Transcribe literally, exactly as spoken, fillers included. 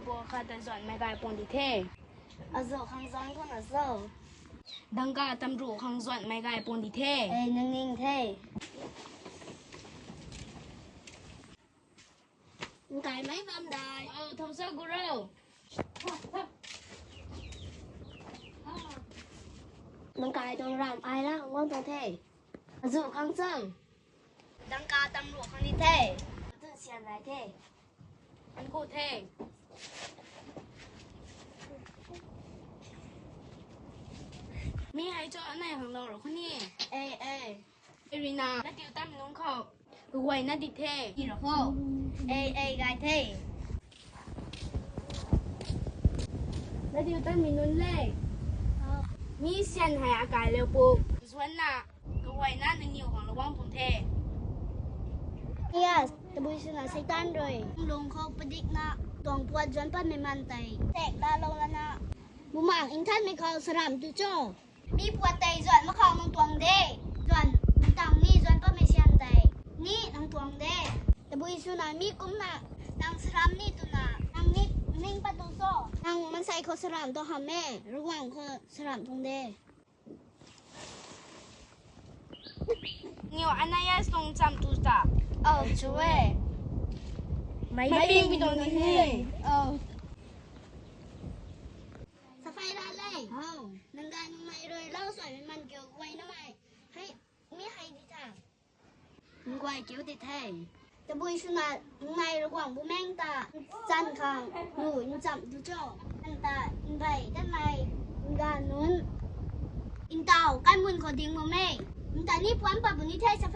Pua khat ta zuanmei gay puan di the. Azu khang zuan khou na zo. Dangka tamru khang zuanmei gay puan di the. Ei, nang ning the. Nkai mei bam dai. Oh, thau sa guro. Nang kai tuang ram ai la, ngwan tuang the. Azu khang chang. Dangka tamru khang ni the. Tun sian lai the. An ku the. Mi hei cho anei hang lo ro khuni. Ei, ei. Irina, na tiu tam nung khou. Kuguay na di the. Ira khou. Ei, ei, gay the. Na tiu tam mi nunc le. Mi sian hei akai leu pu. Zuan na. Kaguayna nangniw khang lou guang tuang the. Yes, tabui swna Seitaan rui lung khou padikna tuang puat zuan patmei man tei tek lalou lana, bumaeng nthanmei khou saram tu cho. Mi puat tei zuan makhou nang tuang de. Zuan tang ni zuan patmei sian tei ni nang tuang de. Tabui swna mi kumna nang saram ni twna nang ni ning pat tu cho. Nang mansei khou saram tu hamh e, Ravguangc khou saram tuang de. Niw Ananias tuang cham tu ta. Oh, chu e. Mei ping mi tuang ni he. Oh. Sapphira le. Oh. Nang ganv nang mei rui lau suaimei man kiu guay na mei. Hei, mi hei di ta. Nang guay kiu di the. Tabui swna nai Ravguangc Bumaengh ta nchan khang lu nchamh tu cho. Nang ta nbei tanmei nganv nunc ntaw kan mun khou ding mak e. Nang ta ni puan pat bu ni the sa.